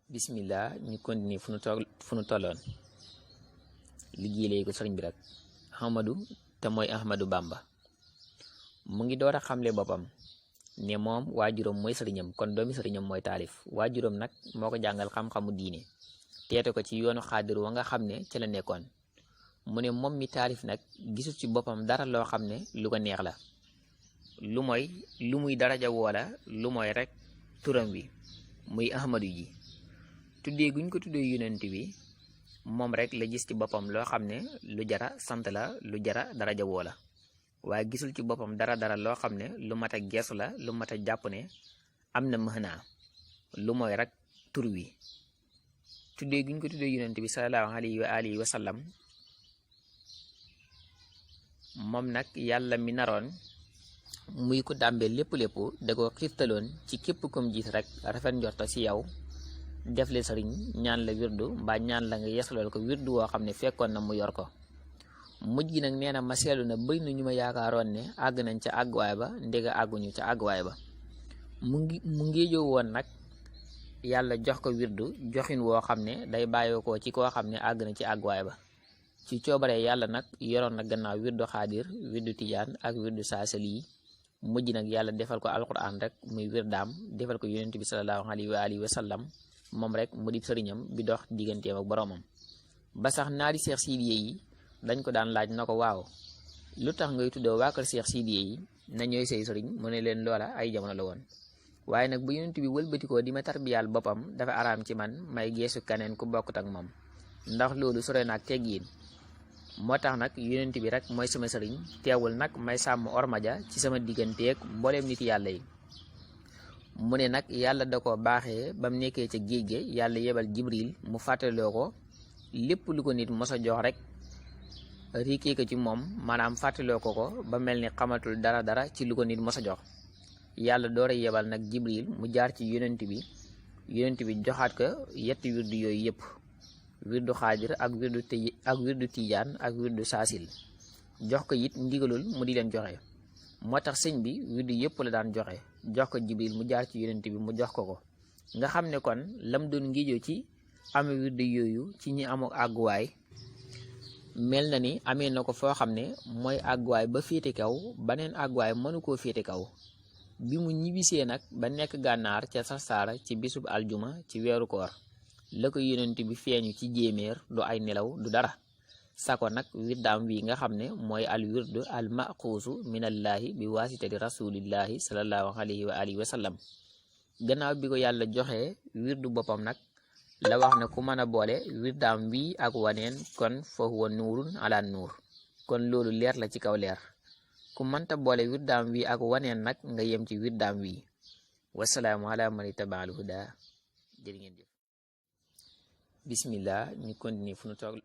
bismillah ñu continuer fu nu tolloon liggéey ko sëriñ bi rek Ahmadu te mooy Ahmadu Bamba mu ngi door a xamle boppam ne moom waajuram mooy sëriñam kon doomi sëriñam mooy taalif waajuram nag moo ko jàngal xam-xamu diine teete ko ci yoonu xaadir wa nga xam ne ci la nekkoon mu ne moom mi taalif nag gisul ci boppam dara loo xam ne lu ko neex la lu muy daraja woola lu mooy rek turam wi muy Ahmadu ji tuddee guñ ko tuddee yonent bi moom rek la gis ci boppam loo xam ne lu jara sant la lu jara daraja woo la waaye gisul ci boppam dara loo xam ne lu mat a geesu la lu mat a jàpp ne am na mënaa lu mooy rek tur wi tuddee guñ ko tuddee yonent bi sallallahu alayhi wa alihi wa sallam moom nag yàlla mi naroon muy ko dàmbee lépp da ko xiftaloon ci képp kum gis rek rafet njorto ci yow def le sëriñ ñaan la wirdu mbaa ñaan la nga yeesalool ko wirdu woo xam ne fekkoon na mu yor ko mujj gi nag nee na ma seetlu na bëri na ñu ma yaakaaroon ne àgg nañ ca àgguwaay ba ndega àgguñu ca àgguwaay ba mu ngi woon nag yàlla jox ko wirdu joxin woo xam ne day bàyyoo ko ci koo xam ne àgg na ci àgguwaay ba ci coobare yàlla nag yoroon na gannaaw wirdu xaadir wirdu tijaan ak wirdu saasali yi mujj nag yàlla defal ko alquran rek muy wirdaam defal ko yonent bi sallallahu alayhi wa alihi wa sallam moom rek mu di sëriñam bi dox digganteem ak boroomam ba sax naari Seex Sidiye yi dañ ko daan laaj na ko waaw lu tax ngay tuddoo waa kër Seex Sidiye yi na ñooy say sëriñ mu ne leen loola ay jamono la woon waaye nag bu yonent bi wëlbatikoo di ma tarbiyaal boppam dafa araam ci man may geesu keneen ku bokkut ak moom ndax loolu sore naag teggiin moo tax nag yonent bi rek mooy sama sëriñ teewul nag may sàmm ormaja ci sama digganteeg mbooleem nit yàlla yi mu ne nag yàlla da ko baaxee ba mu nekkee ca géej ge yàlla yebal jibril mu fàttaloo ko lépp lu ko nit mos a jox rek riikee ko ci moom maanaam fàttaloo ko ba mel ni xamatul dara ci lu ko nit mos a jox yàlla door a yebal nag jibril mu jaar ci yonent bi joxaat ko yetti wirdu yooyu yëpp wirdu xaadir ak wirdu tijaan ak wirdu saasil jox ko it ndigalul mu di leen joxe moo tax sëñ bi wirdu yëpp la daan joxe jox ko jibril mu jaar ci yonent bi mu jox ko nga xam ne kon lam doon ngijoo ci ame wirdu yooyu ci ñi amu àgguwaay mel na ni amee na ko foo xam ne mooy àgguwaay ba féete kaw baneen àgguwaay mënu koo féete kaw bi mu ñibbisee nag ba nekk gànnaar ca Sarsara ci bisub aljuma ci weeru koor la ko yonent bi feeñu ci jéeméer du ay nelaw du dara sako nag wirdaam wi nga xam ne mooy al wirdu al maxuusu minallaahi bi waasitati rasulillahi sallallahu alayhi wa alihi wa sallam gannaaw bi ko yàlla joxee wirdu boppam nag la wax ne ku mën a boole wirdaam wi ak waneen kon fa huwa nuurun ala nuur kon loolu leer la ci kaw leer ku mënta boole wirdaam wi ak waneen nag nga yem ci wirdaam wi wasalaamu ala man ittabaal huda jërë ngeen jëf bismillah ñu continuer fu nu toll